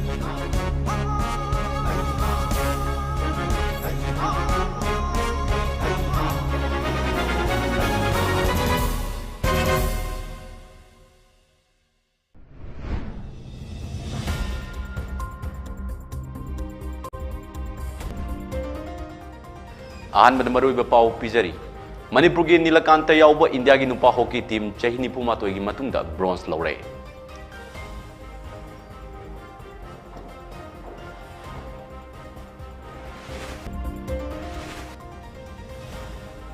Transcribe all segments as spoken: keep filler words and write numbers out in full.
ꯑꯍꯥꯟꯕꯗ ꯃꯔꯨꯑꯣꯏꯕ ꯄꯥꯎ ꯄꯤꯖꯔꯤ꯫ ꯃꯅꯤꯄꯨꯔꯒꯤ ꯅꯤꯂꯀꯥꯟꯇ ꯌꯥꯎꯕ ꯏꯟꯗꯤꯌꯥꯒꯤ ꯅꯨꯄꯥ ꯍꯣꯀꯤ ꯇꯤꯝ ꯆꯍꯤ ꯅꯤꯐꯨ ꯃꯥꯊꯣꯏꯒꯤ ꯃꯇꯨꯡꯗ ꯕ꯭ꯔꯣꯟꯖ ꯂꯧꯔꯦ꯫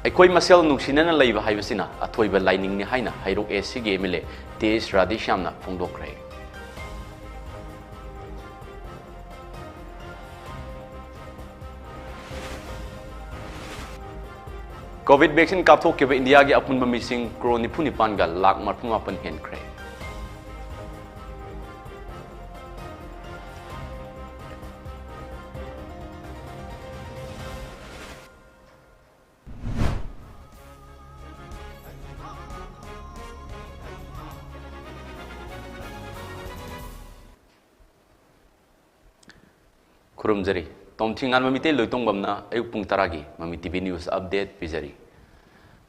ꯑꯩꯈꯣꯏ ꯃꯁꯦꯜ ꯅꯨꯡꯁꯤꯅꯅ ꯂꯩꯕ ꯍꯥꯏꯕꯁꯤꯅ ꯑꯊꯣꯏꯕ ꯂꯥꯏꯅꯤꯡꯅꯤ ꯍꯥꯏꯅ ꯍꯩꯔꯣꯛ ꯑꯦ ꯁꯤꯒꯤ ꯑꯦꯝ ꯑꯦꯜ ꯑꯦ ꯇꯦꯖ ꯔꯥꯙꯦꯁ꯭ꯌꯥꯝꯅ ꯐꯣꯡꯗꯣꯛꯈ꯭ꯔꯦ꯫ ꯀꯣꯚꯤꯗ ꯚꯦꯛꯁꯤꯟ ꯀꯥꯞꯊꯣꯛꯈꯤꯕ ꯏꯟꯗꯤꯌꯥꯒꯤ ꯑꯄꯨꯟꯕ ꯃꯤꯁꯤꯡ ꯀ꯭ꯔꯣꯔ ꯅꯤꯐꯨ ꯅꯤꯄꯥꯟꯒ ꯂꯥꯈ ꯃꯔꯤꯐꯨ ꯃꯥꯄꯟ ꯍꯦꯟꯈ꯭ꯔꯦ꯫ ꯈꯨꯔꯨꯝꯖꯔꯤ꯫ ꯇꯣꯝꯊꯤꯉꯥꯟ ꯃꯃꯤꯇꯩ ꯂꯣꯏꯇꯣꯡꯕꯝꯅ ꯑꯌꯨꯛ ꯄꯨꯡ ꯇꯔꯥꯒꯤ ꯃꯃꯤ ꯇꯤ ꯚꯤ ꯅ꯭ꯌꯨꯁ ꯑꯞꯗꯦꯠ ꯄꯤꯖꯔꯤ꯫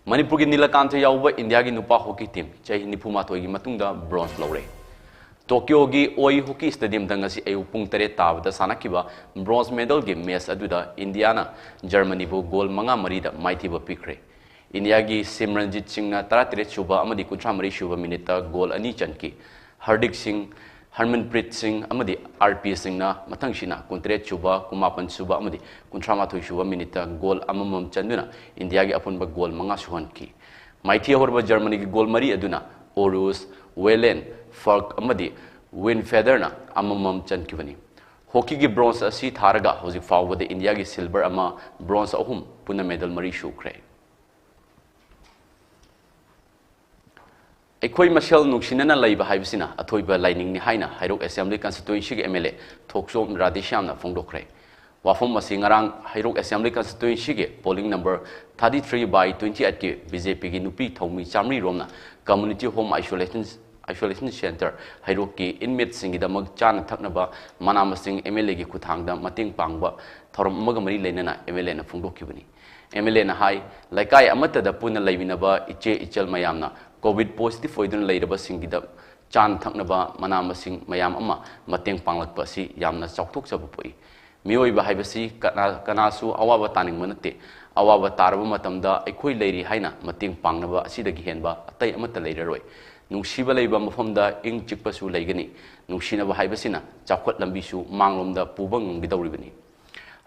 ꯃꯅꯤꯄꯨꯔꯒꯤ ꯅꯤꯂꯀꯥꯟꯇ ꯌꯥꯎꯕ ꯏꯟꯗꯤꯌꯥꯒꯤ ꯅꯨꯄꯥ ꯍꯣꯀꯤ ꯇꯤꯝ ꯆꯍꯤ ꯅꯤꯐꯨ ꯃꯥꯊꯣꯏꯒꯤ ꯃꯇꯨꯡꯗ ꯕ꯭ꯔꯣꯟꯖ ꯂꯧꯔꯦ꯫ ꯇꯣꯀꯤꯌꯣꯒꯤ ꯑꯣꯏ ꯍꯣꯀꯤ ꯁ꯭ꯇꯦꯗꯤꯌꯝꯗ ꯉꯁꯤ ꯑꯌꯨꯛ ꯄꯨꯡ ꯇꯔꯦꯠ ꯇꯥꯕꯗ ꯁꯥꯟꯅꯈꯤꯕ ꯕ꯭ꯔꯣꯟꯖ ꯃꯦꯗꯜꯒꯤ ꯃꯦꯆ ꯑꯗꯨꯗ ꯏꯟꯗꯤꯌꯥꯅ ꯖꯔꯃꯅꯤꯕꯨ ꯒꯣꯜ ꯃꯉꯥ ꯃꯔꯤꯗ ꯃꯥꯏꯊꯤꯕ ꯄꯤꯈ꯭ꯔꯦ꯫ ꯏꯟꯗꯤꯌꯥꯒꯤ ꯁꯤꯝꯔꯟꯖꯤꯠ ꯁꯤꯡꯅ ꯇꯔꯥꯇꯔꯦꯠ ꯁꯨꯕ ꯑꯃꯗꯤ ꯀꯨꯟꯊ꯭ꯔꯥ ꯃꯔꯤ ꯁꯨꯕ ꯃꯤꯅꯤꯠꯇ ꯒꯣꯜ ꯑꯅꯤ ꯆꯟꯈꯤ꯫ ꯍꯔꯗꯤꯛ ꯁꯤꯡ, ꯍꯔꯃꯟꯄ꯭ꯔꯤꯠ ꯁꯤꯡ ꯑꯃꯗꯤ ꯑꯥꯔ ꯄꯤ ꯁꯤꯡꯅ ꯃꯊꯪꯁꯤꯅ ꯀꯨꯟꯇꯔꯦꯠ ꯁꯨꯕ, ꯀꯨꯟꯃꯥꯄꯟ ꯁꯨꯕ ꯑꯃꯗꯤ ꯀꯨꯟꯊ꯭ꯔꯥ ꯃꯥꯊꯣꯏ ꯁꯨꯕ ꯃꯤꯅꯤꯠꯇ ꯒꯣꯜ ꯑꯃꯃꯝ ꯆꯟꯗꯨꯅ ꯏꯟꯗꯤꯌꯥꯒꯤ ꯑꯄꯨꯟꯕ ꯒꯣꯜ ꯃꯉꯥ ꯁꯨꯍꯟꯈꯤ꯫ ꯃꯥꯏꯊꯤ ꯍꯧꯔꯕ ꯖꯔꯃꯅꯤꯒꯤ ꯒꯣꯜ ꯃꯔꯤ ꯑꯗꯨꯅ ꯑꯣꯔꯨꯁ, ꯋꯦꯂꯦꯟ, ꯐꯔꯛ ꯑꯃꯗꯤ ꯋꯤꯟꯐꯦꯗꯔꯅ ꯑꯃꯃꯝ ꯆꯟꯈꯤꯕꯅꯤ꯫ ꯍꯣꯀꯤꯒꯤ ꯕ꯭ꯔꯣꯟꯖ ꯑꯁꯤ ꯊꯥꯔꯒ ꯍꯧꯖꯤꯛ ꯐꯥꯎꯕꯗ ꯏꯟꯗꯤꯌꯥꯒꯤ ꯁꯤꯜꯚꯔ ꯑꯃ, ꯕ꯭ꯔꯣꯟꯖ ꯑꯍꯨꯝ, ꯄꯨꯟꯅ ꯃꯦꯗꯜ ꯃꯔꯤ ꯁꯨꯈ꯭ꯔꯦ꯫ ꯑꯩꯈꯣꯏ ꯃꯁꯦꯜ ꯅꯨꯡꯁꯤꯅꯅ ꯂꯩꯕ ꯍꯥꯏꯕꯁꯤꯅ ꯑꯊꯣꯏꯕ ꯂꯥꯏꯅꯤꯡꯅꯤ ꯍꯥꯏꯅ ꯍꯩꯔꯣꯛ ꯑꯦꯁꯦꯝꯕ꯭ꯂꯤ ꯀꯟꯁꯇꯤꯇ꯭ꯋꯦꯟꯁꯤꯒꯤ ꯑꯦꯝ ꯑꯦꯜ ꯑꯦ ꯊꯣꯛꯆꯣꯝ ꯔꯥꯙꯦꯁ꯭ꯌꯥꯝꯅ ꯐꯣꯡꯗꯣꯛꯈ꯭ꯔꯦ꯫ ꯋꯥꯐꯝ ꯑꯁꯤ ꯉꯔꯥꯡ ꯍꯩꯔꯣꯛ ꯑꯦꯁꯦꯝꯕ꯭ꯂꯤ ꯀꯟꯁꯇꯤꯇ꯭ꯋꯦꯟꯁꯤꯒꯤ polling number thirty three by twenty ꯑꯩꯠꯀꯤ ꯕꯤ ꯖꯦ ꯄꯤꯒꯤ ꯅꯨꯄꯤ ꯊꯧꯃꯤ ꯆꯥꯃꯔꯤ ꯔꯣꯝꯅ community home isolation Isolation Center ꯍꯩꯔꯣꯛꯀꯤ inmateꯁꯤꯡꯒꯤꯗꯃꯛ ꯆꯥꯅ ꯊꯛꯅꯕ ꯃꯅꯥ ꯃꯁꯤꯡ MLAꯒꯤ ꯈꯨꯠꯊꯥꯡꯗ ꯃꯇꯦꯡ ꯄꯥꯡꯕ ꯊꯧꯔꯝ ꯑꯃꯒ ꯃꯔꯤ ꯂꯩꯅꯅ MLAꯅ ꯐꯣꯡꯗꯣꯛꯈꯤꯕꯅꯤ꯫ MLAꯅ ꯍꯥꯏ, ꯂꯩꯀꯥꯏ ꯑꯃꯠꯇꯗ ꯄꯨꯟꯅ ꯂꯩꯃꯤꯟꯅꯕ ꯏꯆꯦ ꯏꯆꯜ ꯃꯌꯥꯝꯅ COVID positive ꯑꯣꯏꯗꯨꯅ ꯂꯩꯔꯕꯁꯤꯡꯒꯤꯗ ꯆꯥꯅ ꯊꯛꯅꯕ ꯃꯅꯥ ꯃꯁꯤꯡ ꯃꯌꯥꯝ ꯑꯃ ꯃꯇꯦꯡ ꯄꯥꯡꯂꯛꯄ ꯑꯁꯤ ꯌꯥꯝꯅ ꯆꯥꯎꯊꯣꯛꯆꯕ ꯄꯣꯛꯏ꯫ ꯃꯤꯑꯣꯏꯕ ꯍꯥꯏꯕꯁꯤ ꯀꯅꯥ-, ꯀꯅꯥꯁꯨ ꯑꯋꯥꯕ ꯇꯥꯅꯤꯡꯕ ꯅꯠꯇꯦ꯫ ꯑꯋꯥꯕ ꯇꯥꯔꯕ ꯃꯇꯝꯗ ꯑꯩꯈꯣꯏ ꯂꯩꯔꯤ ꯍꯥꯏꯅ ꯃꯇꯦꯡ ꯄꯥꯡꯅꯕ ꯑꯁꯤꯗꯒꯤ ꯍꯦꯟꯕ ꯑꯇꯩ ꯑꯃꯠꯇ ꯂꯩꯔꯔꯣꯏ꯫ ꯅꯨꯡꯁꯤꯕ ꯂꯩꯕ ꯃꯐꯝꯗ ꯏꯪ ꯆꯤꯛꯄꯁꯨ ꯂꯩꯒꯅꯤ꯫ ꯅꯨꯡꯁꯤꯅꯕ ꯍꯥꯏꯕꯁꯤꯅ ꯆꯥꯎꯈꯠ ꯂꯝꯕꯤꯁꯨ ꯃꯥꯡꯂꯣꯝꯗ ꯄꯨꯕ ꯉꯝꯒꯗꯧꯔꯤꯕꯅꯤ꯫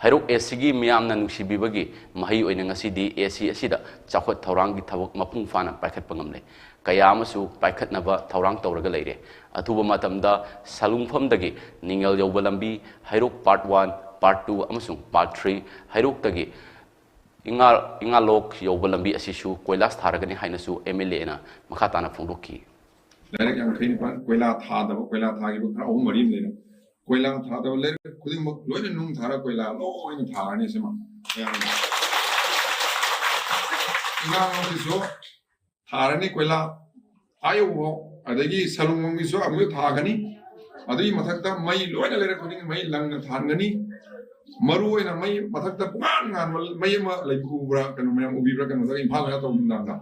ꯍꯩꯔꯣꯛ ACꯒꯤ ꯃꯤꯌꯥꯝꯅ ꯅꯨꯡꯁꯤꯕꯤꯕꯒꯤ ꯃꯍꯩ ꯑꯣꯏꯅ ꯉꯁꯤꯗꯤ AC ꯑꯁꯤꯗ ꯆꯥꯎꯈꯠ ꯊꯧꯔꯥꯡꯒꯤ ꯊꯕꯛ ꯃꯄꯨꯡ ꯐꯥꯅ ꯄꯥꯏꯈꯠꯄ ꯉꯝꯂꯦ꯫ ꯀꯌꯥ ꯑꯃꯁꯨ ꯄꯥꯏꯈꯠꯅꯕ ꯊꯧꯔꯥꯡ ꯇꯧꯔꯒ ꯂꯩꯔꯦ꯫ ꯑꯊꯨꯕ ꯃꯇꯝꯗ ꯁꯂꯨꯡꯐꯝꯗꯒꯤ ꯅꯤꯉꯦꯜ ꯌꯧꯕ ꯂꯝꯕꯤ, ꯍꯩꯔꯣꯛ Part One, Part Two ꯑꯃꯁꯨꯡ Part Three, ꯍꯩꯔꯣꯛꯇꯒꯤ ꯏꯉꯥ-, ꯏꯉꯥꯂꯣꯛ ꯌꯧꯕ ꯂꯝꯕꯤ ꯑꯁꯤꯁꯨ ꯀꯣꯏꯂꯥꯁ ꯊꯥꯔꯒꯅꯤ ꯍꯥꯏꯅꯁꯨ MLAꯅ ꯃꯈꯥ ꯇꯥꯅ ꯐꯣꯡꯗꯣꯛꯈꯤ꯫ ꯂꯩꯔꯛ ꯌꯥꯡꯈꯩ ꯅꯤꯄꯥꯟ ꯀꯣꯏꯂꯥ ꯊꯥꯗꯕ, ꯀꯣꯏꯂꯥ ꯊꯥꯈꯤꯕ ꯈꯔ ꯑꯍꯨꯝ ꯃꯔꯤ ꯑꯃ ꯂꯩꯔꯦ꯫ ꯀꯣꯏꯂꯥ ꯊꯥꯗꯕ ꯂꯩꯔꯛ ꯈꯨꯗꯤꯡꯃꯛ ꯂꯣꯏꯅ ꯅꯨꯡ ꯊꯥꯔ ꯀꯣꯏꯂꯥ ꯂꯣꯏꯅ ꯊꯥꯔꯅꯤ꯫ ꯁꯤꯃ ꯃꯌꯥꯝ ꯏꯉꯥꯂꯣꯛꯀꯤꯁꯨ ꯊꯥꯔꯅꯤ ꯀꯣꯏꯂꯥ ꯑꯥ ꯌꯧꯕꯐꯥꯎ꯫ ꯑꯗꯒꯤ ꯁꯂꯨꯡꯕꯝꯒꯤꯁꯨ ꯑꯃꯨꯛ ꯊꯥꯒꯅꯤ꯫ ꯑꯗꯨꯒꯤ ꯃꯊꯛꯇ ꯃꯩ ꯂꯣꯏꯅ ꯂꯩꯔꯛ ꯈꯨꯗꯤꯡꯒꯤ ꯃꯩ ꯂꯪꯅ ꯊꯥꯟꯒꯅꯤ꯫ ꯃꯔꯨ ꯑꯣꯏꯅ ꯃꯩ ꯃꯊꯛꯇ ꯄꯨꯡꯉꯥꯟ ꯉꯥꯟꯕ ꯃꯩ ꯑꯃ ꯂꯩꯕ ꯎꯕ꯭ꯔꯥ, ꯀꯩꯅꯣ ꯃꯌꯥꯝ ꯎꯕꯤꯕ꯭ꯔꯥ, ꯀꯩꯅꯣꯗ ꯏꯝꯐꯥꯜꯗ ꯇꯧꯕ ꯅꯨꯡꯗꯥꯡꯗ?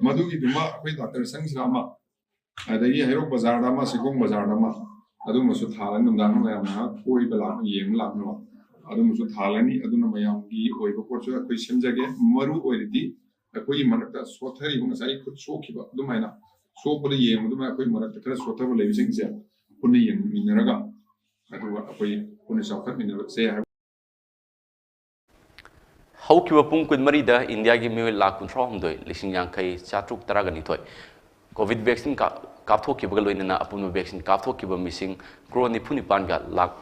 ꯃꯗꯨꯒꯤꯗꯨꯃ ꯑꯩꯈꯣꯏ ꯗꯥꯛꯇꯔ ꯁꯪꯁꯤꯔꯥ ꯑꯃ, ꯑꯗꯒꯤ ꯍꯩꯔꯣꯛ ꯕꯖꯥꯔꯗ ꯑꯃ, ꯁꯤꯈꯣꯡ ꯕꯖꯥꯔꯗ ꯑꯃ, ꯑꯗꯨꯒꯨꯝꯕꯁꯨ ꯊꯥꯜꯂꯅꯤ꯫ ꯅꯨꯡꯗꯥꯡꯗ ꯃꯌꯥꯝ ꯉꯥꯏꯍꯥꯛ ꯀꯣꯏꯕ ꯂꯥꯛꯅ, ꯌꯦꯡꯕ ꯂꯥꯛꯅꯕ ꯑꯗꯨꯒꯨꯝꯕꯁꯨ ꯊꯥꯜꯂꯅꯤ꯫ ꯑꯗꯨꯅ ꯃꯌꯥꯝꯒꯤ ꯑꯣꯏꯕ ꯄꯣꯠꯁꯨ ꯑꯩꯈꯣꯏ ꯁꯦꯝꯖꯒꯦ꯫ ꯃꯔꯨ ꯑꯣꯏꯔꯤꯗꯤ ꯑꯩꯈꯣꯏꯒꯤ ꯃꯔꯛꯇ ꯁꯣꯠꯊꯔꯤꯕ, ꯉꯁꯥꯏ ꯈꯨꯠ ꯁꯣꯛꯈꯤꯕ ꯑꯗꯨꯃꯥꯏꯅ, ꯁꯣꯛꯄꯗ ꯌꯦꯡꯕꯗꯨꯃꯥꯏꯅ ꯑꯩꯈꯣꯏ ꯃꯔꯛꯇ ꯈꯔ ꯁꯣꯠꯊꯕ ꯂꯩꯕꯁꯤꯡꯁꯦ ꯄꯨꯟꯅ ꯌꯦꯡꯃꯤꯟꯅꯔꯒ, ꯑꯗꯨꯒ ꯑꯩꯈꯣꯏ ꯄꯨꯟꯅ ꯆꯥꯎꯈꯠꯃꯤꯟꯅꯁꯦ ꯍꯥꯏꯕ꯫ ꯍꯧꯈꯤꯕ ꯄꯨꯡ ꯀꯨꯟꯃꯔꯤꯗ ꯏꯟꯗꯤꯌꯥꯒꯤ ꯃꯤꯑꯣꯏ ꯂꯥꯈ ꯀꯨꯟꯊ꯭ꯔꯥ ꯍꯨꯝꯗꯣꯏ ꯂꯤꯁꯤꯡ ꯌꯥꯡꯈꯩ ꯆꯥꯇ꯭ꯔꯨꯛ ꯇꯔꯥꯒ ꯅꯤꯊꯣꯏ COVID vaccine ꯀꯥ-, ꯀꯥꯞꯊꯣꯛꯈꯤꯕꯒ ꯂꯣꯏꯅꯅ ꯑꯄꯨꯟꯕ vaccine ꯀꯥꯞꯊꯣꯛꯈꯤꯕ ꯃꯤꯁꯤꯡ ꯀ꯭ꯔꯣꯔ ꯅꯤꯐꯨ ꯅꯤꯄꯥꯟꯒ ꯂꯥꯈ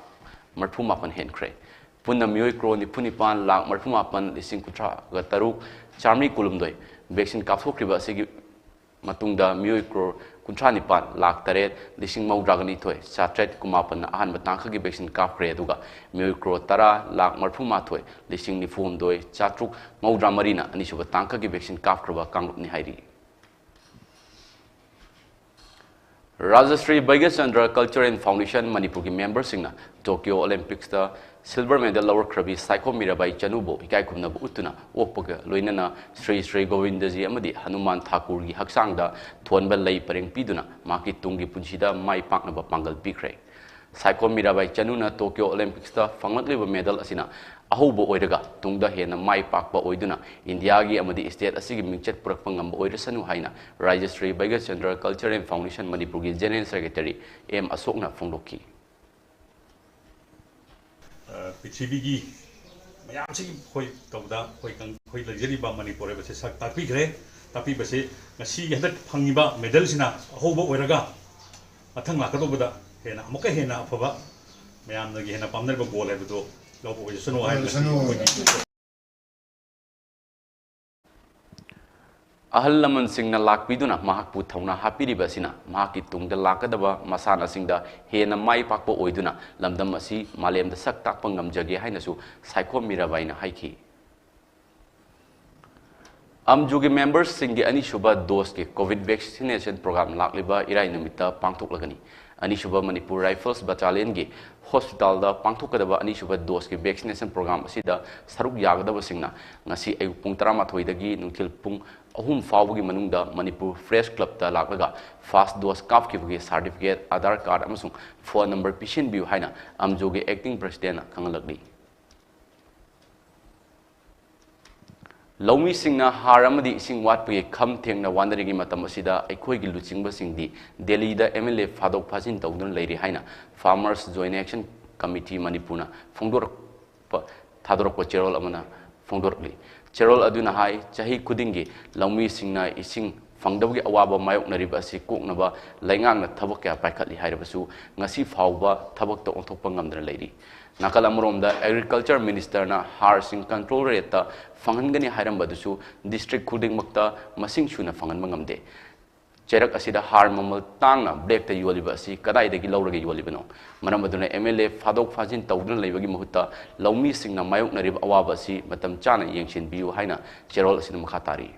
ꯃꯔꯤꯐꯨ ꯃꯥꯄꯟ ꯍꯦꯟꯈ꯭ꯔꯦ꯫ ꯄꯨꯟꯅ ꯃꯤꯑꯣꯏ ꯀ꯭ꯔꯣꯔ ꯅꯤꯐꯨ ꯅꯤꯄꯥꯟ ꯂꯥꯈ ꯃꯔꯤꯐꯨ ꯃꯥꯄꯟ ꯂꯤꯁꯤꯡ ꯀꯨꯟꯊ꯭ꯔꯥꯒ ꯇꯔꯨꯛ ꯆꯥꯃꯔꯤ ꯀꯨꯟꯍꯨꯝꯗꯣꯏ vaccine ꯀꯥꯞꯊꯣꯛꯈ꯭ꯔꯤꯕ ꯑꯁꯤꯒꯤ ꯃꯇꯨꯡꯗ ꯃꯤꯑꯣꯏ ꯀ꯭ꯔꯣꯔ ꯀꯨꯟꯊ꯭ꯔꯥ ꯅꯤꯄꯥꯟ ꯂꯥꯈ ꯇꯔꯦꯠ ꯂꯤꯁꯤꯡ ꯃꯧꯗ꯭ꯔꯥꯒ ꯅꯤꯊꯣꯏ ꯆꯥꯇ꯭ꯔꯦꯠ ꯀꯨꯟꯃꯥꯄꯟꯅ ꯑꯍꯥꯟꯕ ꯇꯥꯡꯀꯛꯀꯤ vaccine ꯀꯥꯞꯈ꯭ꯔꯦ꯫ ꯑꯗꯨꯒ ꯃꯤꯑꯣꯏ ꯀ꯭ꯔꯣꯔ ꯇꯔꯥ ꯂꯥꯈ ꯃꯔꯤꯐꯨ ꯃꯥꯊꯣꯏ ꯂꯤꯁꯤꯡ ꯅꯤꯐꯨ ꯍꯨꯝꯗꯣꯏ ꯆꯥꯇ꯭ꯔꯨꯛ ꯃꯧꯗ꯭ꯔꯥ ꯃꯔꯤꯅ ꯑꯅꯤꯁꯨꯕ ꯇꯥꯡꯀꯛꯀꯤ vaccine ꯀꯥꯞꯈ꯭ꯔꯕ ꯀꯥꯡꯂꯨꯞꯅꯤ ꯍꯥꯏꯔꯤ꯫ ꯔꯥꯖꯁ꯭ꯔꯤ ꯕꯩꯒ꯭ꯌꯆꯟꯗ꯭ꯔ Cultural Foundation ꯃꯅꯤꯄꯨꯔꯒꯤ ꯃꯦꯝꯕꯔꯁꯤꯡꯅ ꯇꯣꯀꯤꯌꯣ ꯑꯣꯂꯦꯝꯄꯤꯛꯁꯇ ꯁꯤꯜꯚꯔ ꯃꯦꯗꯜ ꯂꯧꯔꯛꯈ꯭ꯔꯕꯤ ꯁꯥꯏꯈꯣꯝ ꯃꯤꯔꯥꯕꯥꯏ ꯆꯅꯨꯕꯨ ꯏꯀꯥꯏ ꯈꯨꯝꯅꯕ ꯎꯠꯇꯨꯅ ꯑꯣꯛꯄꯒ ꯂꯣꯏꯅꯅ ꯁ꯭ꯔꯤ ꯁ꯭ꯔꯤ ꯒꯣꯕꯤꯟꯗꯖꯤ ꯑꯃꯗꯤ ꯍꯅꯨꯃꯥꯟ ꯊꯥꯀꯨꯔꯒꯤ ꯍꯛꯆꯥꯡꯗ ꯊꯣꯟꯕ ꯂꯩ ꯄꯔꯦꯡ ꯄꯤꯗꯨꯅ ꯃꯍꯥꯛꯀꯤ ꯇꯨꯡꯒꯤ ꯄꯨꯟꯁꯤꯗ ꯃꯥꯏ ꯄꯥꯛꯅꯕ ꯄꯥꯡꯒꯜ ꯄꯤꯈ꯭ꯔꯦ꯫ ꯁꯥꯏꯈꯣꯝ ꯃꯤꯔꯥꯕꯥꯏ ꯆꯅꯨꯅ ꯇꯣꯀꯤꯌꯣ ꯑꯣꯂꯦꯝꯄꯤꯛꯁꯇ ꯐꯪꯂꯛꯂꯤꯕ ꯃꯦꯗꯜ ꯑꯁꯤꯅ ꯑꯍꯧꯕ ꯑꯣꯏꯔꯒ ꯇꯨꯡꯗ ꯍꯦꯟꯅ ꯃꯥꯏ ꯄꯥꯛꯄ ꯑꯣꯏꯗꯨꯅ ꯏꯟꯗꯤꯌꯥꯒꯤ ꯑꯃꯗꯤ ꯁ꯭ꯇꯦꯠ ꯑꯁꯤꯒꯤ ꯃꯤꯡꯆꯠ ꯄꯨꯔꯛꯄ ꯉꯝꯕ ꯑꯣꯏꯔꯁꯅꯨ ꯍꯥꯏꯅ ꯔꯥꯖꯁ꯭ꯔꯤ ꯕꯩꯒ꯭ꯌꯆꯟꯗ꯭ꯔ Cultural Foundation ꯃꯅꯤꯄꯨꯔꯒꯤ ꯖꯦꯅꯔꯦꯜ ꯁꯦꯀ꯭ꯔꯦꯇꯔꯤ ꯑꯦꯝ ꯑꯁꯣꯛꯅ ꯐꯣꯡꯗꯣꯛꯈꯤ꯫ ꯑ, ꯄ꯭ꯔꯤꯊꯤꯕꯤꯒꯤ ꯃꯌꯥꯝꯁꯤꯒꯤ ꯑꯩꯈꯣꯏ ꯇꯧꯕꯗ ꯑꯩꯈꯣꯏ ꯀꯪ-, ꯑꯩꯈꯣꯏ ꯂꯩꯖꯔꯤꯕ ꯃꯅꯤꯄꯨꯔ ꯍꯥꯏꯕꯁꯦ ꯁꯛ ꯇꯥꯛꯄꯤꯈ꯭ꯔꯦ꯫ ꯇꯥꯛꯄꯤꯕꯁꯦ ꯉꯁꯤꯒꯤ ꯍꯟꯗꯛ ꯐꯪꯉꯤꯕ ꯃꯦꯗꯜꯁꯤꯅ ꯑꯍꯧꯕ ꯑꯣꯏꯔꯒ ꯃꯊꯪ ꯂꯥꯛꯀꯗꯧꯕꯗ ꯍꯦꯟꯅ ꯑꯃꯨꯛꯀ ꯍꯦꯟꯅ ꯑꯐꯕ ꯃꯌꯥꯝꯅꯒꯤ ꯍꯦꯟꯅ ꯄꯥꯝꯅꯔꯤꯕ ꯒꯣꯜ ꯍꯥꯏꯕꯗꯨ ꯂꯧꯕ ꯑꯣꯏꯖꯁꯅꯨ ꯍꯥꯏꯕ ꯑꯣꯏꯖꯁꯅꯨ꯫ ꯑꯩꯈꯣꯏꯒꯤ ꯑꯍꯜ ꯂꯃꯟꯁꯤꯡꯅ ꯂꯥꯛꯄꯤꯗꯨꯅ ꯃꯍꯥꯛꯄꯨ ꯊꯧꯅꯥ ꯍꯥꯞꯄꯤꯔꯤꯕ ꯑꯁꯤꯅ ꯃꯍꯥꯛꯀꯤ ꯇꯨꯡꯗ ꯂꯥꯛꯀꯗꯕ ꯃꯁꯥꯟꯅꯁꯤꯡꯗ ꯍꯦꯟꯅ ꯃꯥꯏ ꯄꯥꯛꯄ ꯑꯣꯏꯗꯨꯅ ꯂꯝꯗꯝ ꯑꯁꯤ ꯃꯥꯂꯦꯝꯗ ꯁꯛ ꯇꯥꯛꯄ ꯉꯝꯖꯒꯦ ꯍꯥꯏꯅꯁꯨ ꯁꯥꯏꯈꯣꯝ ꯃꯤꯔꯥꯕꯥꯏꯅ ꯍꯥꯏꯈꯤ꯫ ꯑꯝꯖꯨꯒꯤ ꯃꯦꯝꯕꯔꯁꯤꯡꯒꯤ ꯑꯅꯤꯁꯨꯕ ꯗꯣꯁꯀꯤ ꯀꯣꯚꯤꯗ ꯚꯦꯛꯁꯤꯅꯦꯁꯟ ꯄ꯭ꯔꯣꯒ꯭ꯔꯥꯝ ꯂꯥꯛꯂꯤꯕ ꯏꯔꯥꯏ ꯅꯨꯃꯤꯠꯇ ꯄꯥꯡꯊꯣꯛꯂꯒꯅꯤ꯫ ꯑꯅꯤꯁꯨꯕ ꯃꯅꯤꯄꯨꯔ ꯔꯥꯏꯐꯜꯁ ꯕꯠꯇꯥꯂꯤꯌꯟꯒꯤ ꯍꯣꯁꯄꯤꯇꯥꯜꯗ ꯄꯥꯡꯊꯣꯛꯀꯗꯕ ꯑꯅꯤꯁꯨꯕ ꯗꯣꯁꯀꯤ ꯚꯦꯛꯁꯤꯅꯦꯁꯟ ꯄ꯭ꯔꯣꯒ꯭ꯔꯥꯝ ꯑꯁꯤꯗ ꯁꯔꯨꯛ ꯌꯥꯒꯗꯕꯁꯤꯡꯅ ꯉꯁꯤ ꯑꯌꯨꯛ ꯄꯨꯡ ꯇꯔꯥꯃꯥꯊꯣꯏꯗꯒꯤ ꯅꯨꯡꯊꯤꯜ ꯄꯨꯡ ꯑꯍꯨꯝ ꯐꯥꯎꯕꯒꯤ ꯃꯅꯨꯡꯗ ꯃꯅꯤꯄꯨꯔ ꯄ꯭ꯔꯦꯁ ꯀ꯭ꯂꯕꯇ ꯂꯥꯛꯂꯒ ꯐꯥꯔꯁ ꯗꯣꯁ ꯀꯥꯞꯈꯤꯕꯒꯤ ꯁꯥꯔꯇꯤꯐꯤꯀꯦꯠ, ꯑꯥꯙꯥꯔ ꯀꯥꯔꯗ ꯑꯃꯁꯨꯡ ꯐꯣꯟ ꯅꯝꯕꯔ ꯄꯤꯁꯤꯟꯕꯤꯌꯨ ꯍꯥꯏꯅ ꯑꯝꯖꯨꯒꯤ ꯑꯦꯛꯇꯤꯡ ꯄ꯭ꯔꯦꯁꯤꯗꯦꯟꯠꯅ ꯈꯪꯍꯜꯂꯛꯂꯤ꯫ ꯂꯧꯃꯤꯁꯤꯡꯅ ꯍꯥꯔ ꯑꯃꯗꯤ ꯏꯁꯤꯡ ꯋꯥꯠꯄꯒꯤ ꯈꯝ ꯊꯦꯡꯅ ꯋꯥꯅꯔꯤꯉꯩ ꯃꯇꯝ ꯑꯁꯤꯗ ꯑꯩꯈꯣꯏꯒꯤ ꯂꯨꯆꯤꯡꯕꯁꯤꯡꯗꯤ ꯗꯦꯜꯂꯤꯗ ꯑꯦꯝ ꯑꯦꯜ ꯑꯦ ꯐꯥꯗꯣꯛ ꯐꯥꯖꯤꯟ ꯇꯧꯗꯨꯅ ꯂꯩꯔꯤ ꯍꯥꯏꯅ Farmers Joint Action Committee ꯃꯅꯤꯄꯨꯔꯅ ꯐꯣꯡꯗꯣꯔꯛꯄ, ꯊꯥꯗꯣꯔꯛꯄ ꯆꯦꯔꯣꯜ ꯑꯃꯅ ꯐꯣꯡꯗꯣꯔꯛꯂꯤ꯫ ꯆꯦꯔꯣꯜ ꯑꯗꯨꯅ ꯍꯥꯏ, ꯆꯍꯤ ꯈꯨꯗꯤꯡꯒꯤ ꯂꯧꯃꯤꯁꯤꯡꯅ ꯏꯁꯤꯡ ꯐꯪꯗꯕꯒꯤ ꯑꯋꯥꯕ ꯃꯥꯌꯣꯛꯅꯔꯤꯕ ꯑꯁꯤ ꯀꯣꯛꯅꯕ ꯂꯩꯉꯥꯛꯅ ꯊꯕꯛ ꯀꯌꯥ ꯄꯥꯏꯈꯠꯂꯤ ꯍꯥꯏꯔꯕꯁꯨ ꯉꯁꯤ ꯐꯥꯎꯕ ꯊꯕꯛꯇ ꯑꯣꯟꯊꯣꯛꯄ ꯉꯝꯗꯅ ꯂꯩꯔꯤ꯫ ꯅꯥꯀꯜ ꯑꯃꯔꯣꯝꯗ Agriculture Ministerꯅ ꯍꯥꯔꯁꯤꯡ control rateꯇ ꯐꯪꯍꯟꯒꯅꯤ ꯍꯥꯏꯔꯝꯕ ꯑꯗꯨꯁꯨ district ꯈꯨꯗꯤꯡꯃꯛꯇ ꯃꯁꯤꯡ ꯁꯨꯅ ꯐꯪꯍꯟꯕ ꯉꯝꯗꯦ꯫ ꯆꯩꯔꯛ ꯑꯁꯤꯗ ꯍꯥꯔ ꯃꯃꯜ ꯇꯥꯡꯅ blackꯇ ꯌꯣꯜꯂꯤꯕ ꯑꯁꯤ ꯀꯗꯥꯏꯗꯒꯤ ꯂꯧꯔꯒ ꯌꯣꯜꯂꯤꯕꯅꯣ? ꯃꯔꯝ ꯑꯗꯨꯅ ꯑꯦꯝ ꯑꯦꯜ ꯑꯦ ꯐꯥꯗꯣꯛ ꯐꯥꯖꯤꯟ ꯇꯧꯗꯨꯅ ꯂꯩꯕꯒꯤ ꯃꯍꯨꯠꯇ ꯂꯧꯃꯤꯁꯤꯡꯅ ꯃꯥꯌꯣꯛꯅꯔꯤꯕ ꯑꯋꯥꯕ ꯑꯁꯤ ꯃꯇꯝ ꯆꯥꯅ ꯌꯦꯡꯁꯤꯟꯕꯤꯌꯨ ꯍꯥꯏꯅ ꯆꯦꯔꯣꯜ ꯑꯁꯤꯗ ꯃꯈꯥ ꯇꯥꯔꯤ꯫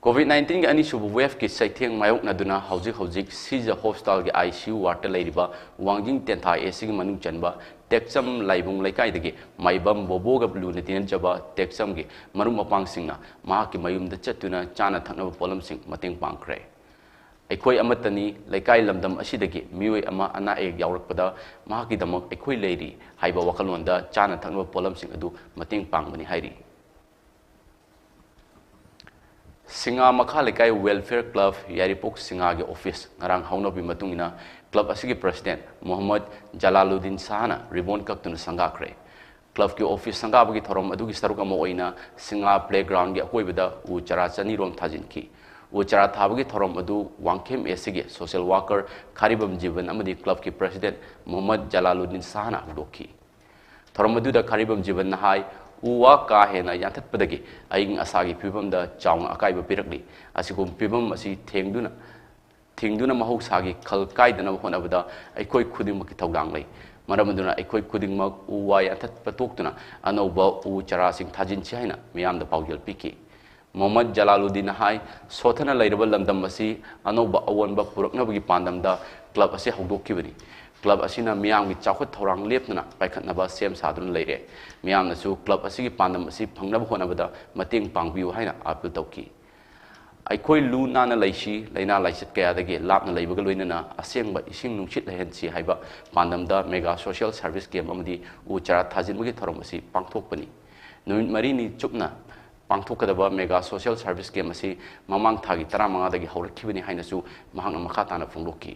ꯀꯣꯚꯤꯗ ꯅꯥꯏꯟꯇꯤꯟꯒꯤ ꯑꯅꯤꯁꯨꯕ ꯋꯦꯚꯀꯤ ꯆꯩꯊꯦꯡ ꯃꯥꯌꯣꯛꯅꯗꯨꯅ ꯍꯧꯖꯤꯛ ꯍꯧꯖꯤꯛ ꯁꯤꯖ ꯍꯣꯁꯄꯤꯇꯥꯜꯒꯤ ꯑꯥꯏ ꯁꯤ ꯌꯨ ꯋꯥꯔꯗꯇ ꯂꯩꯔꯤꯕ ꯋꯥꯡꯖꯤꯡ ꯇꯦꯟꯊꯥ ꯑꯦ ꯁꯤꯒꯤ ꯃꯅꯨꯡ ꯆꯟꯕ ꯇꯦꯛꯆꯝ ꯂꯥꯏꯕꯨꯡ ꯂꯩꯀꯥꯏꯗꯒꯤ ꯃꯥꯏꯕꯝ ꯕꯣꯕꯣꯒ ꯂꯨꯅ ꯇꯤꯟꯅꯖꯕ ꯇꯦꯛꯆꯝꯒꯤ ꯃꯔꯨꯞ ꯃꯄꯥꯡꯁꯤꯡꯅ ꯃꯍꯥꯛꯀꯤ ꯃꯌꯨꯝꯗ ꯆꯠꯇꯨꯅ ꯆꯥꯅ ꯊꯛꯅꯕ ꯄꯣꯠꯂꯝꯁꯤꯡ ꯃꯇꯦꯡ ꯄꯥꯡꯈ꯭ꯔꯦ꯫ "ꯑꯩꯈꯣꯏ ꯑꯃꯠꯇꯅꯤ, ꯂꯩꯀꯥꯏ ꯂꯝꯗꯝ ꯑꯁꯤꯗꯒꯤ ꯃꯤꯑꯣꯏ ꯑꯃ ꯑꯅꯥ ꯑꯌꯦꯛ ꯌꯥꯎꯔꯛꯄꯗ ꯃꯍꯥꯛꯀꯤꯗꯃꯛ ꯑꯩꯈꯣꯏ ꯂꯩꯔꯤ" ꯍꯥꯏꯕ ꯋꯥꯈꯜꯂꯣꯟꯗ ꯆꯥꯅ ꯊꯛꯅꯕ ꯄꯣꯠꯂꯝꯁꯤꯡ ꯑꯗꯨ ꯃꯇꯦꯡ ꯄꯥꯡꯕꯅꯤ ꯍꯥꯏꯔꯤ꯫ ꯁꯤꯡꯉꯥ ꯃꯈꯥ ꯂꯩꯀꯥꯏ ꯋꯦꯜꯐꯤꯌꯔ ꯀ꯭ꯂꯕ ꯌꯥꯏꯔꯤꯄꯣꯛ ꯁꯤꯡꯉꯥꯒꯤ ꯑꯣꯐꯤꯁ ꯉꯔꯥꯡ ꯍꯧꯅꯕꯤ ꯃꯇꯨꯡ ꯏꯟꯅ ꯀ꯭ꯂꯕ ꯑꯁꯤꯒꯤ ꯄ꯭ꯔꯁꯤꯗꯦꯟꯠ ꯃꯣꯍꯝꯃꯗ ꯖꯂꯥꯂꯨꯗꯤꯟ ꯁꯥꯍꯅ ꯔꯤꯕꯣꯟ ꯀꯛꯇꯨꯅ ꯁꯪꯒꯥꯈ꯭ꯔꯦ꯫ ꯀ꯭ꯂꯕꯀꯤ ꯑꯣꯐꯤꯁ ꯁꯪꯒꯥꯕꯒꯤ ꯊꯧꯔꯝ ꯑꯗꯨꯒꯤ ꯁꯔꯨꯛ ꯑꯃ ꯑꯣꯏꯅ ꯁꯤꯡꯉꯥ ꯄ꯭ꯂꯦꯒ꯭ꯔꯥꯎꯟꯒꯤ ꯑꯀꯣꯏꯕꯗ ꯎ ꯆꯥꯔꯥ ꯆꯅꯤꯔꯣꯝ ꯊꯥꯖꯤꯟꯈꯤ꯫ ꯎ ꯆꯥꯔꯥ ꯊꯥꯕꯒꯤ ꯊꯧꯔꯝ ꯑꯗꯨ ꯋꯥꯡꯈꯦꯝ ꯑꯦꯁ ꯁꯤꯒꯤ ꯁꯣꯁꯤꯌꯦꯜ ꯋꯥꯔꯀꯔ ꯈꯥꯔꯤꯕꯝ ꯖꯤꯕꯟ ꯑꯃꯗꯤ ꯀ꯭ꯂꯕꯀꯤ ꯄ꯭ꯔꯁꯤꯗꯦꯟꯠ ꯃꯣꯍꯝꯃꯗ ꯖꯂꯥꯂꯨꯗꯤꯟ ꯁꯥꯍꯅ ꯍꯧꯗꯣꯛꯈꯤ꯫ ꯊꯧꯔꯝ ꯑꯗꯨꯗ ꯈꯥꯔꯤꯕꯝ ꯖꯤꯕꯟꯅ ꯍꯥꯏ, "ꯎ ꯋꯥ ꯀꯥ ꯍꯦꯟꯅ ꯌꯥꯟꯊꯠꯄꯗꯒꯤ ꯑꯏꯪ ꯑꯁꯥꯒꯤ ꯐꯤꯕꯝꯗ ꯆꯥꯎꯅ ꯑꯀꯥꯏꯕ ꯄꯤꯔꯛꯂꯤ꯫ ꯑꯁꯤꯒꯨꯝꯕ ꯐꯤꯕꯝ ꯑꯁꯤ ꯊꯦꯡꯗꯨꯅ, ꯊꯤꯡꯗꯨꯅ ꯃꯍꯧꯁꯥꯒꯤ ꯈꯜ ꯀꯥꯏꯗꯅꯕ ꯍꯣꯠꯅꯕꯗ ꯑꯩꯈꯣꯏ ꯈꯨꯗꯤꯡꯃꯛꯀꯤ ꯊꯧꯗꯥꯡ ꯂꯩ꯫ ꯃꯔꯝ ꯑꯗꯨꯅ ꯑꯩꯈꯣꯏ ꯈꯨꯗꯤꯡꯃꯛ ꯎ ꯋꯥ ꯌꯥꯟꯊꯠꯄ ꯇꯣꯛꯇꯨꯅ ꯑꯅꯧꯕ ꯎ ꯆꯥꯔꯥꯁꯤꯡ ꯊꯥꯖꯤꯟꯁꯤ" ꯍꯥꯏꯅ ꯃꯤꯌꯥꯝꯗ ꯄꯥꯎꯖꯦꯜ ꯄꯤꯈꯤ꯫ ꯃꯣꯍꯝꯃꯗ ꯖꯂꯥꯂꯨꯗꯤꯟꯅ ꯍꯥꯏ, ꯁꯣꯠꯊꯅ ꯂꯩꯔꯕ ꯂꯝꯗꯝ ꯑꯁꯤ ꯑꯅꯧꯕ ꯑꯑꯣꯟꯕ ꯄꯨꯔꯛꯅꯕꯒꯤ ꯄꯥꯟꯗꯝꯗ ꯀ꯭ꯂꯕ ꯑꯁꯤ ꯍꯧꯗꯣꯛꯈꯤꯕꯅꯤ꯫ ꯀ꯭ꯂꯕ ꯑꯁꯤꯅ ꯃꯤꯌꯥꯝꯒꯤ ꯆꯥꯎꯈꯠ ꯊꯧꯔꯥꯡ ꯂꯦꯞꯇꯅ ꯄꯥꯏꯈꯠꯅꯕ ꯁꯦꯝ ꯁꯥꯗꯨꯅ ꯂꯩꯔꯦ꯫ ꯃꯤꯌꯥꯝꯅꯁꯨ ꯀ꯭ꯂꯕ ꯑꯁꯤꯒꯤ ꯄꯥꯟꯗꯝ ꯑꯁꯤ ꯐꯪꯅꯕ ꯍꯣꯠꯅꯕꯗ ꯃꯇꯦꯡ ꯄꯥꯡꯕꯤꯌꯨ ꯍꯥꯏꯅ ꯑꯥꯄꯤꯜ ꯇꯧꯈꯤ꯫ "ꯑꯩꯈꯣꯏ ꯂꯨ ꯅꯥꯟꯅ ꯂꯩꯁꯤ, ꯂꯥꯏꯅꯥ ꯂꯥꯏꯆꯠ ꯀꯌꯥꯗꯒꯤ ꯂꯥꯞꯅ ꯂꯩꯕꯒ ꯂꯣꯏꯅꯅ ꯑꯁꯦꯡꯕ ꯏꯁꯤꯡ ꯅꯨꯡꯁꯤꯠ ꯂꯩꯍꯟꯁꯤ" ꯍꯥꯏꯕ ꯄꯥꯟꯗꯝꯗ ꯃꯦꯒꯥ ꯁꯣꯁꯤꯌꯦꯜ ꯁꯔꯚꯤꯁ ꯀꯦꯝꯞ ꯑꯃꯗꯤ ꯎ ꯆꯥꯔꯥ ꯊꯥꯖꯤꯟꯕꯒꯤ ꯊꯧꯔꯝ ꯑꯁꯤ ꯄꯥꯡꯊꯣꯛꯄꯅꯤ꯫ ꯅꯨꯃꯤꯠ ꯃꯔꯤꯅꯤ ꯆꯨꯞꯅ ꯄꯥꯡꯊꯣꯛꯀꯗꯕ ꯃꯦꯒꯥ ꯁꯣꯁꯤꯌꯦꯜ ꯁꯔꯚꯤꯁ ꯀꯦꯝꯞ ꯑꯁꯤ ꯃꯃꯥꯡ ꯊꯥꯒꯤ ꯇꯔꯥꯃꯉꯥꯗꯒꯤ ꯍꯧꯔꯛꯈꯤꯕꯅꯤ ꯍꯥꯏꯅꯁꯨ ꯃꯍꯥꯛꯅ ꯃꯈꯥ ꯇꯥꯅ ꯐꯣꯡꯗꯣꯛꯈꯤ꯫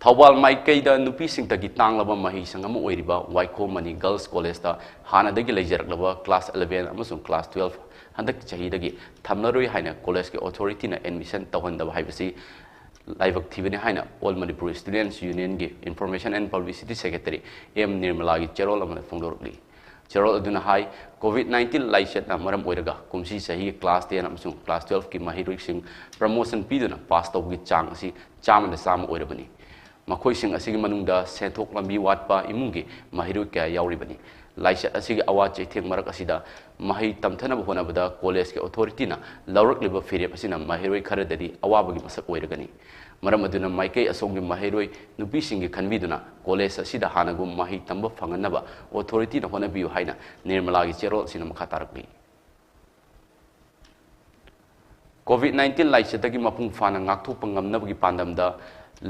ꯊꯧꯕꯥꯜ ꯃꯥꯏꯀꯩꯗ ꯅꯨꯄꯤꯁꯤꯡꯇꯒꯤ ꯇꯥꯡꯂꯕ ꯃꯍꯩꯁꯪ ꯑꯃ ꯑꯣꯏꯔꯤꯕ ꯋꯥꯏꯈꯣꯝ ꯃꯅꯤ ꯒꯔꯜꯁ ꯀꯣꯂꯦꯖꯇ ꯍꯥꯟꯅꯗꯒꯤ ꯂꯩꯖꯔꯛꯂꯕ ꯀ꯭ꯂꯥꯁ ꯑꯦꯂꯚꯦꯟ ꯑꯃꯁꯨꯡ ꯀ꯭ꯂꯥꯁ ꯇꯨꯋꯦꯜꯐ ꯍꯟꯗꯛ ꯆꯍꯤꯗꯒꯤ ꯊꯝꯂꯔꯣꯏ ꯍꯥꯏꯅ ꯀꯣꯂꯦꯖꯀꯤ ꯑꯣꯊꯣꯔꯤꯇꯤꯅ ꯑꯦꯗꯃꯤꯁꯟ ꯇꯧꯍꯟꯗꯕ ꯍꯥꯏꯕꯁꯤ ꯂꯥꯏꯕꯛ ꯊꯤꯕꯅꯤ ꯍꯥꯏꯅ ꯑꯣꯜ ꯃꯅꯤꯄꯨꯔ ꯁ꯭ꯇꯨꯗꯦꯟꯠꯁ ꯌꯨꯅꯤꯌꯟꯒꯤ information and publicity secretary M ꯅꯤꯔꯃꯂꯥꯒꯤ ꯆꯦꯔꯣꯜ ꯑꯃꯅ ꯐꯣꯡꯗꯣꯔꯛꯂꯤ꯫ ꯆꯦꯔꯣꯜ ꯑꯗꯨꯅ ꯍꯥꯏ, ꯀꯣꯚꯤꯗ ꯅꯥꯏꯟꯇꯤꯟ ꯂꯥꯏꯆꯠꯅ ꯃꯔꯝ ꯑꯣꯏꯔꯒ ꯀꯨꯝꯁꯤ ꯆꯍꯤꯒꯤ ꯀ꯭ꯂꯥꯁ ꯇꯦꯟ ꯑꯃꯁꯨꯡ ꯀ꯭ꯂꯥꯁ ꯇꯨꯋꯦꯜꯐꯀꯤ ꯃꯍꯩꯔꯣꯏꯁꯤꯡ ꯄ꯭ꯔꯃꯣꯁꯟ ꯄꯤꯗꯨꯅ ꯄꯥꯁ ꯇꯧꯕꯒꯤ ꯆꯥꯡ ꯑꯁꯤ ꯆꯥꯝꯃꯗ ꯆꯥꯝꯃ ꯑꯣꯏꯔꯕꯅꯤ꯫ ꯃꯈꯣꯏꯁꯤꯡ ꯑꯁꯤꯒꯤ ꯃꯅꯨꯡꯗ ꯁꯦꯟꯊꯣꯛ ꯂꯝꯕꯤ ꯋꯥꯠꯄ ꯏꯃꯨꯡꯒꯤ ꯃꯍꯩꯔꯣꯏ ꯀꯌꯥ ꯌꯥꯎꯔꯤꯕꯅꯤ꯫ ꯂꯥꯏꯆꯠ ꯑꯁꯤꯒꯤ ꯑꯋꯥ ꯆꯩꯊꯦꯡ ꯃꯔꯛ ꯑꯁꯤꯗ ꯃꯍꯩ ꯇꯝꯊꯅꯕ ꯍꯣꯠꯅꯕꯗ ꯀꯣꯂꯦꯖꯀꯤ ꯑꯣꯊꯣꯔꯤꯇꯤꯅ ꯂꯧꯔꯛꯂꯤꯕ ꯐꯤꯔꯦꯞ ꯑꯁꯤꯅ ꯃꯍꯩꯔꯣꯏ ꯈꯔꯗꯗꯤ ꯑꯋꯥꯕꯒꯤ ꯃꯁꯛ ꯑꯣꯏꯔꯒꯅꯤ꯫ ꯃꯔꯝ ꯑꯗꯨꯅ ꯃꯥꯏꯀꯩ ꯑꯁꯣꯝꯒꯤ ꯃꯍꯩꯔꯣꯏ ꯅꯨꯄꯤꯁꯤꯡꯒꯤ ꯈꯟꯕꯤꯗꯨꯅ ꯀꯣꯂꯦꯖ ꯑꯁꯤꯗ ꯍꯥꯟꯅꯒꯨꯝ ꯃꯍꯩ ꯇꯝꯕ ꯐꯪꯍꯟꯅꯕ ꯑꯣꯊꯣꯔꯤꯇꯤꯅ ꯍꯣꯠꯅꯕꯤꯌꯨ ꯍꯥꯏꯅ ꯅꯤꯔꯃꯂꯥꯒꯤ ꯆꯦꯔꯣꯜ ꯑꯁꯤꯅ ꯃꯈꯥ ꯇꯥꯔꯛꯂꯤ꯫ ꯀꯣꯚꯤꯗ ꯅꯥꯏꯟꯇꯤꯟ ꯂꯥꯏꯆꯠꯇꯒꯤ ꯃꯄꯨꯡ ꯐꯥꯅ ꯉꯥꯛꯊꯣꯛꯄ ꯉꯝꯅꯕꯒꯤ ꯄꯥꯟꯗꯝꯗ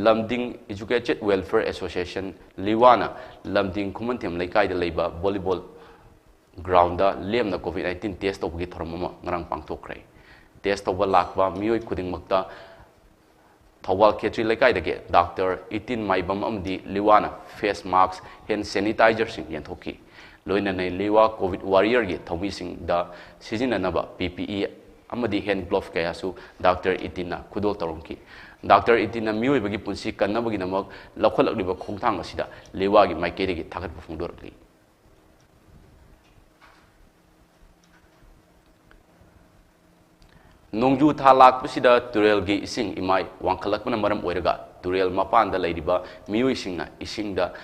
ꯂꯝꯗꯤꯡ Educated Welfare Association, ꯂꯤꯋꯥꯅ ꯂꯝꯗꯤꯡ ꯈꯨꯃꯟꯊꯦꯝ ꯂꯩꯀꯥꯏꯗ ꯂꯩꯕ ꯚꯣꯂꯤꯕꯣꯜ ꯒ꯭ꯔꯥꯎꯟꯗ ꯂꯦꯝꯅ ꯀꯣꯚꯤꯗ ꯅꯥꯏꯟꯇꯤꯟ ꯇꯦꯁ ꯇꯧꯕꯒꯤ ꯊꯧꯔꯝ ꯑꯃ ꯉꯔꯥꯡ ꯄꯥꯡꯊꯣꯛꯈ꯭ꯔꯦ꯫ ꯇꯦꯁ ꯇꯧꯕ ꯂꯥꯛꯄ ꯃꯤꯑꯣꯏ ꯈꯨꯗꯤꯡꯃꯛꯇ ꯊꯧꯕꯥꯜ ꯈꯦꯇ꯭ꯔꯤ ꯂꯩꯀꯥꯏꯗꯒꯤ ꯗꯥꯛꯇꯔ ꯏꯇꯤꯟ ꯃꯥꯏꯕꯝ ꯑꯃꯗꯤ ꯂꯤꯋꯥꯅ ꯐꯦꯁ ꯃꯥꯛꯁ, ꯍꯦꯟ ꯁꯦꯅꯤꯇꯥꯏꯖꯔꯁꯤꯡ ꯌꯦꯟꯊꯣꯛꯈꯤ꯫ ꯂꯣꯏꯅꯅ ꯂꯤꯋꯥ ꯀꯣꯚꯤꯗ ꯋꯥꯔꯤꯌꯔꯒꯤ ꯊꯧꯃꯤꯁꯤꯡꯗ ꯁꯤꯖꯤꯟꯅꯅꯕ ꯄꯤ ꯄꯤ ꯏ ꯑꯃꯗꯤ ꯍꯦꯟ ꯒ꯭ꯂꯣꯚ ꯀꯌꯥꯁꯨ ꯗꯥꯛꯇꯔ ꯏꯇꯤꯟꯅ ꯈꯨꯗꯣꯜ ꯇꯧꯔꯝꯈꯤ꯫ ꯗꯥꯛꯇꯔ ꯏꯇꯤꯟꯅ ꯃꯤꯑꯣꯏꯕꯒꯤ ꯄꯨꯟꯁꯤ ꯀꯟꯅꯕꯒꯤꯗꯃꯛ ꯂꯧꯈꯠꯂꯛꯂꯤꯕ ꯈꯣꯡꯊꯥꯡ ꯑꯁꯤꯗ ꯂꯤꯋꯥꯒꯤ ꯃꯥꯏꯀꯩꯗꯒꯤ ꯊꯥꯒꯠꯄ ꯐꯣꯡꯗꯣꯔꯛꯂꯤ꯫ ꯅꯣꯡꯖꯨ ꯊꯥ ꯂꯥꯛꯄꯁꯤꯗ ꯇꯨꯔꯦꯜꯒꯤ ꯏꯁꯤꯡ ꯏꯃꯥꯏ ꯋꯥꯡꯈꯠꯂꯛꯄꯅ ꯃꯔꯝ ꯑꯣꯏꯔꯒ ꯇꯨꯔꯦꯜ ꯃꯄꯥꯟꯗ ꯂꯩꯔꯤꯕ ꯃꯤꯑꯣꯏꯁꯤꯡꯅ ꯏꯁꯤꯡꯗ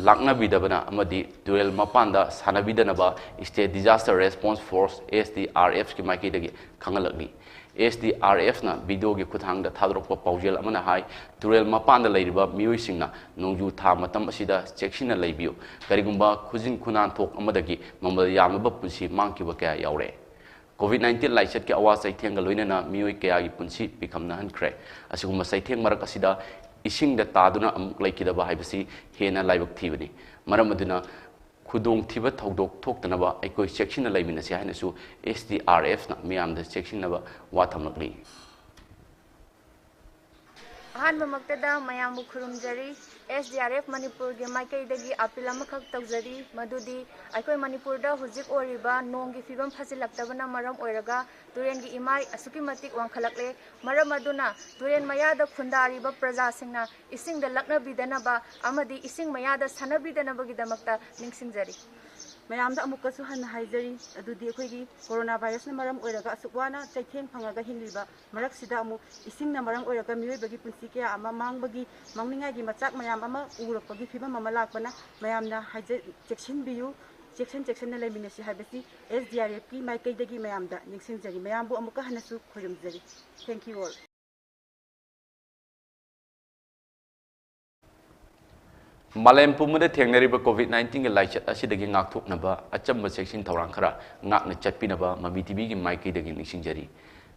ꯂꯥꯛꯅꯕꯤꯗꯕꯅ ꯑꯃꯗꯤ ꯇꯨꯔꯦꯜ ꯃꯄꯥꯟꯗ ꯁꯥꯟꯅꯕꯤꯗꯅꯕ State Disaster Response Force, S D R F ꯀꯤ ꯃꯥꯏꯀꯩꯗꯒꯤ ꯈꯪꯍꯜꯂꯛꯂꯤ꯫ S D R F ꯅ ꯚꯤꯗꯤꯑꯣꯒꯤ ꯈꯨꯠꯊꯥꯡꯗ ꯊꯥꯗꯣꯔꯛꯄ ꯄꯥꯎꯖꯦꯜ ꯑꯃꯅ ꯍꯥꯏ, ꯇꯨꯔꯦꯜ ꯃꯄꯥꯟꯗ ꯂꯩꯔꯤꯕ ꯃꯤꯑꯣꯏꯁꯤꯡꯅ ꯅꯣꯡꯖꯨ ꯊꯥ ꯃꯇꯝ ꯑꯁꯤꯗ ꯆꯦꯛꯁꯤꯟꯅ ꯂꯩꯕꯤꯌꯨ꯫ ꯀꯔꯤꯒꯨꯝꯕ ꯈꯨꯖꯤꯟ ꯈꯨꯅꯥꯟ ꯊꯣꯛ ꯑꯃꯗꯒꯤ ꯃꯃꯜ ꯌꯥꯝꯂꯕ ꯄꯨꯟꯁꯤ ꯃꯥꯡꯈꯤꯕ ꯀꯌꯥ ꯌꯥꯎꯔꯦ꯫ ꯀꯣꯚꯤꯗ ꯅꯥꯏꯟꯇꯤꯟ ꯂꯥꯏꯆꯠꯀꯤ ꯑꯋꯥ ꯆꯩꯊꯦꯡꯒ ꯂꯣꯏꯅꯅ ꯃꯤꯑꯣꯏ ꯀꯌꯥꯒꯤ ꯄꯨꯟꯁꯤ ꯄꯤꯈꯝꯅꯍꯟꯈ꯭ꯔꯦ꯫ ꯑꯁꯤꯒꯨꯝꯕ ꯆꯩꯊꯦꯡ ꯃꯔꯛ ꯑꯁꯤꯗ ꯏꯁꯤꯡꯗ ꯇꯥꯗꯨꯅ ꯑꯃꯨꯛ ꯂꯩꯈꯤꯗꯕ ꯍꯥꯏꯕꯁꯤ ꯍꯦꯟꯅ ꯂꯥꯏꯕꯛ ꯊꯤꯕꯅꯤ꯫ ꯃꯔꯝ ꯑꯗꯨꯅ ꯈꯨꯗꯣꯡꯊꯤꯕ ꯊꯧꯗꯣꯛ ꯊꯣꯛꯇꯅꯕ ꯑꯩꯈꯣꯏ ꯆꯦꯛꯁꯤꯟꯅ ꯂꯩꯃꯤꯟꯅꯁꯤ ꯍꯥꯏꯅꯁꯨ S D R F ꯅ ꯃꯤꯌꯥꯝꯗ ꯆꯦꯛꯁꯤꯟꯅꯕ ꯋꯥ ꯊꯝꯂꯛꯂꯤ꯫ ꯑꯍꯥꯟꯕꯃꯛꯇꯗ ꯃꯌꯥꯝꯕꯨ ꯈꯨꯔꯨꯝꯖꯔꯤ꯫ S D R F ꯃꯅꯤꯄꯨꯔꯒꯤ ꯃꯥꯏꯀꯩꯗꯒꯤ ꯑꯄꯤꯜ ꯑꯃꯈꯛ ꯇꯧꯖꯔꯤ, ꯃꯗꯨꯗꯤ ꯑꯩꯈꯣꯏ ꯃꯅꯤꯄꯨꯔꯗ ꯍꯧꯖꯤꯛ ꯑꯣꯏꯔꯤꯕ ꯅꯣꯡꯒꯤ ꯐꯤꯕꯝ ꯐꯖꯤꯜꯂꯛꯇꯕꯅ ꯃꯔꯝ ꯑꯣꯏꯔꯒ ꯇꯨꯔꯦꯟꯒꯤ ꯏꯃꯥꯏ ꯑꯁꯨꯛꯀꯤ ꯃꯇꯤꯛ ꯋꯥꯡꯈꯠꯂꯛꯂꯦ꯫ ꯃꯔꯝ ꯑꯗꯨꯅ ꯇꯨꯔꯦꯟ ꯃꯌꯥꯗ ꯈꯨꯟꯗꯥꯔꯤꯕ ꯄ꯭ꯔꯖꯥꯁꯤꯡꯅ ꯏꯁꯤꯡꯗ ꯂꯛꯅꯕꯤꯗꯅꯕ ꯑꯃꯗꯤ ꯏꯁꯤꯡ ꯃꯌꯥꯗ ꯁꯥꯟꯅꯕꯤꯗꯅꯕꯒꯤꯗꯃꯛꯇ ꯅꯤꯡꯁꯤꯡꯖꯔꯤ꯫ ꯃꯌꯥꯝꯗ ꯑꯃꯨꯛꯀꯁꯨ ꯍꯟꯅ ꯍꯥꯏꯖꯔꯤ, ꯑꯗꯨꯗꯤ ꯑꯩꯈꯣꯏꯒꯤ ꯀꯣꯔꯣꯅꯥ ꯚꯥꯏꯔꯁꯅ ꯃꯔꯝ ꯑꯣꯏꯔꯒ ꯑꯁꯨꯛ ꯋꯥꯅ ꯆꯩꯊꯦꯡ ꯐꯪꯉꯒ ꯍꯤꯡꯂꯤꯕ ꯃꯔꯛꯁꯤꯗ ꯑꯃꯨꯛ ꯏꯁꯤꯡꯅ ꯃꯔꯝ ꯑꯣꯏꯔꯒ ꯃꯤꯑꯣꯏꯕꯒꯤ ꯄꯨꯟꯁꯤ ꯀꯌꯥ ꯑꯃ ꯃꯥꯡꯕꯒꯤ ꯃꯥꯡꯅꯤꯡꯉꯥꯏꯒꯤ ꯃꯆꯥꯛ ꯃꯌꯥꯝ ꯑꯃ ꯎꯔꯛꯄꯒꯤ ꯐꯤꯕꯝ ꯑꯃ ꯂꯥꯛꯄꯅ ꯃꯌꯥꯝꯅ ꯍꯥꯏꯖ-, ꯆꯦꯛꯁꯤꯟꯕꯤꯌꯨ, ꯆꯦꯛꯁꯤꯟ ꯆꯦꯛꯁꯤꯟꯅ ꯂꯩꯃꯤꯟꯅꯁꯤ ꯍꯥꯏꯕꯁꯤ ꯑꯦꯁ ꯗꯤ ꯑꯥꯔ ꯑꯦꯐꯀꯤ ꯃꯥꯏꯀꯩꯗꯒꯤ ꯃꯌꯥꯝꯗ ꯅꯤꯡꯁꯤꯡꯖꯔꯤ꯫ ꯃꯌꯥꯝꯕꯨ ꯑꯃꯨꯛꯀ ꯍꯟꯅꯁꯨ ꯈꯣꯏꯔꯨꯝꯖꯔꯤ꯫ Thank you all. ꯃꯥꯂꯦꯝ ꯄꯨꯝꯕꯗ ꯊꯦꯡꯅꯔꯤꯕ ꯀꯣꯚꯤꯗ ꯅꯥꯏꯟꯇꯤꯟꯒꯤ ꯂꯥꯏꯆꯠ ꯑꯁꯤꯗꯒꯤ ꯉꯥꯛꯊꯣꯛꯅꯕ ꯑꯆꯝꯕ ꯆꯦꯛꯁꯤꯟ ꯊꯧꯔꯥꯡ ꯈꯔ ꯉꯥꯛꯅ ꯆꯠꯄꯤꯅꯕ ꯃꯃꯤ ꯇꯤꯚꯤꯒꯤ ꯃꯥꯏꯀꯩꯗꯒꯤ ꯅꯤꯡꯁꯤꯡꯖꯔꯤ꯫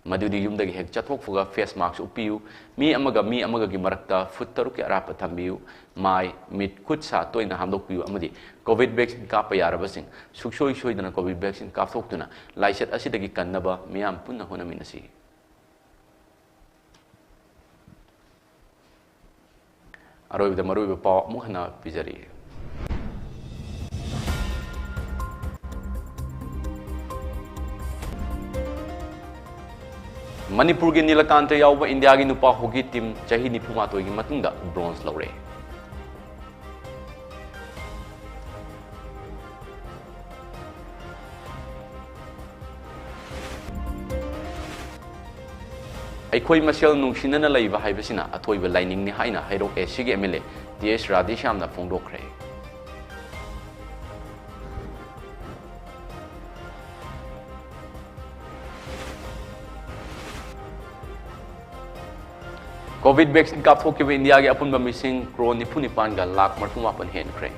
ꯃꯗꯨꯗꯤ ꯌꯨꯝꯗꯒꯤ ꯍꯦꯛ ꯆꯠꯊꯣꯛꯄꯒ ꯐꯦꯁ ꯃꯥꯛꯁ ꯎꯞꯄꯤꯌꯨ, ꯃꯤ ꯑꯃꯒ ꯃꯤ ꯑꯃꯒꯒꯤ ꯃꯔꯛꯇ ꯐꯨꯠ ꯇꯔꯨꯛꯀꯤ ꯑꯔꯥꯞꯄ ꯊꯝꯕꯤꯌꯨ, ꯃꯥꯏ, ꯃꯤꯠ, ꯈꯨꯠ ꯁꯥ ꯇꯣꯏꯅ ꯍꯥꯝꯗꯣꯛꯄꯤꯌꯨ ꯑꯃꯗꯤ ꯀꯣꯚꯤꯗ ꯚꯦꯛꯁꯤꯟ ꯀꯥꯞꯄ ꯌꯥꯔꯕꯁꯤꯡ ꯁꯨꯛꯁꯣꯏ ꯁꯣꯏꯗꯅ ꯀꯣꯚꯤꯗ ꯚꯦꯛꯁꯤꯟ ꯀꯥꯞꯊꯣꯛꯇꯨꯅ ꯂꯥꯏꯆꯠ ꯑꯁꯤꯗꯒꯤ ꯀꯟꯅꯕ ꯃꯤꯌꯥꯝ ꯄꯨꯟꯅ ꯍꯣꯠꯅꯃꯤꯟꯅꯁꯤ꯫ ꯑꯔꯣꯏꯕꯗ ꯃꯔꯨꯑꯣꯏꯕ ꯄꯥꯎ ꯑꯃꯨꯛ ꯍꯟꯅ ꯄꯤꯖꯔꯤ꯫ ꯃꯅꯤꯄꯨꯔꯒꯤ ꯅꯤꯂꯀꯥꯟꯇ ꯌꯥꯎꯕ ꯏꯟꯗꯤꯌꯥꯒꯤ ꯅꯨꯄꯥ ꯍꯣꯀꯤ ꯇꯤꯝ ꯆꯍꯤ ꯅꯤꯐꯨ ꯃꯥꯊꯣꯏꯒꯤ ꯃꯇꯨꯡꯗ ꯕ꯭ꯔꯣꯟꯖ ꯂꯧꯔꯦ꯫ ꯑꯩꯈꯣꯏ ꯃꯁꯦꯜ ꯅꯨꯡꯁꯤꯅꯅ ꯂꯩꯕ ꯍꯥꯏꯕꯁꯤꯅ ꯑꯊꯣꯏꯕ ꯂꯥꯏꯅꯤꯡꯅꯤ ꯍꯥꯏꯅ ꯍꯩꯔꯣꯛ ꯑꯦ ꯁꯤꯒꯤ M L A T S ꯔꯥꯙꯦꯁ꯭ꯌꯥꯝꯅ ꯐꯣꯡꯗꯣꯛꯈ꯭ꯔꯦ꯫ ꯀꯣꯚꯤꯗ ꯚꯦꯛꯁꯤꯟ ꯀꯥꯞꯊꯣꯛꯈꯤꯕ ꯏꯟꯗꯤꯌꯥꯒꯤ ꯑꯄꯨꯟꯕ ꯃꯤꯁꯤꯡ ꯀ꯭ꯔꯣꯔ ꯅꯤꯐꯨ ꯅꯤꯄꯥꯟꯒ ꯂꯥꯈ ꯃꯔꯤꯐꯨ ꯃꯥꯄꯟ ꯍꯦꯟꯈ꯭ꯔꯦ꯫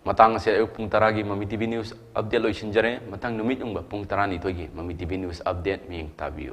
ꯃꯇꯥꯡ ꯑꯁꯤꯗ ꯑꯌꯨꯛ ꯄꯨꯡ ꯇꯔꯥꯒꯤ ꯃꯃꯤ ꯇꯤ ꯚꯤ ꯅ꯭ꯌꯨꯁ ꯑꯞꯗꯦꯠ ꯂꯣꯏꯁꯤꯟꯖꯔꯦ꯫ ꯃꯊꯪ ꯅꯨꯃꯤꯠ ꯌꯨꯡꯕ ꯄꯨꯡ ꯇꯔꯥꯅꯤꯊꯣꯏꯒꯤ ꯃꯃꯤ ꯇꯤ ꯚꯤ ꯅ꯭ꯌꯨꯁ ꯑꯞꯗꯦꯠ ꯃꯤꯠꯌꯦꯡ ꯇꯥꯕꯤꯌꯨ꯫